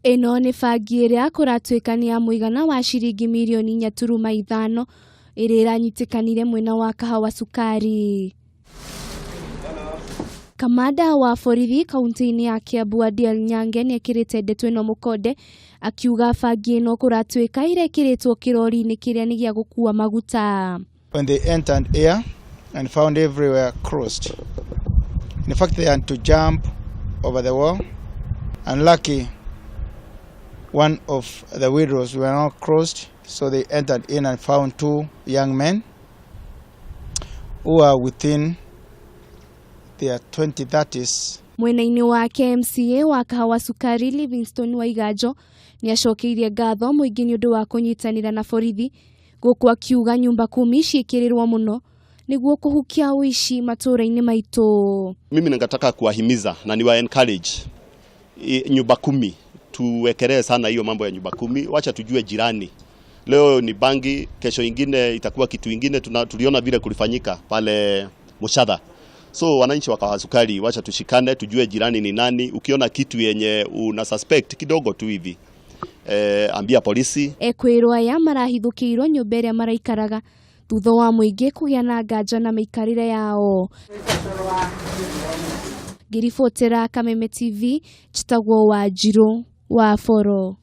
Ĩno nĩ bangi ĩrĩa kũratuĩka nĩ ya mũigana wa ciringi mirioni 4.5 ĩrĩa ĩranyitĩkanire mwena wa Kahawa Sukari. Kamanda wa borithi kaunti-inĩ ya Kiambu Adiel Nyange nĩekĩrĩte ndeto ĩno mũkonde akiuga bangi ĩno kũratuĩka ĩrekĩrĩtwo kĩrori-inĩ kĩrĩa nĩ gĩa gũkua maguta. When they entered here and found everywhere closed. In fact, they had to jump over the wall. And lucky, one of the windows were not closed, so they entered in and found two young men who are within their 2030s. Mwena-inĩ wake MCA wa Kahawa Sukari Livingstone Waiganjo nĩacokeirie ngatho mũingĩ nĩ ũndũ wa kũnyitanĩra na borithi gũkũ akiuga nyumba kumi ciĩkĩrĩrwo mũno nĩguo kũhukia ũici matũũra-inĩ maitũ. Mimi ningetaka kuwahimiza na niwa encourage nyumba kumi tuwekelee sana hiyo mambo ya nyumba kumi. Wacha tujue jirani. Leo ni bangi, kesho ingine itakuwa kitu ingine. Tuliona vile kulifanyika pale Mushadha. So wananchi wa Kahawa Sukari, wacha tushikane, tujue jirani ni nani. Ukiona kitu yenye una suspect kidogo tu hivi, ambia polisi. Ekwĩrwo aya marahithũkĩirwo nyũmba ĩrĩa maraikaraga thutha wa mũingĩ kũgĩa na nganja na mĩikarĩre yao. Ngĩribotera Kameme TV, njĩtagwo Wanjirũ wa Boro.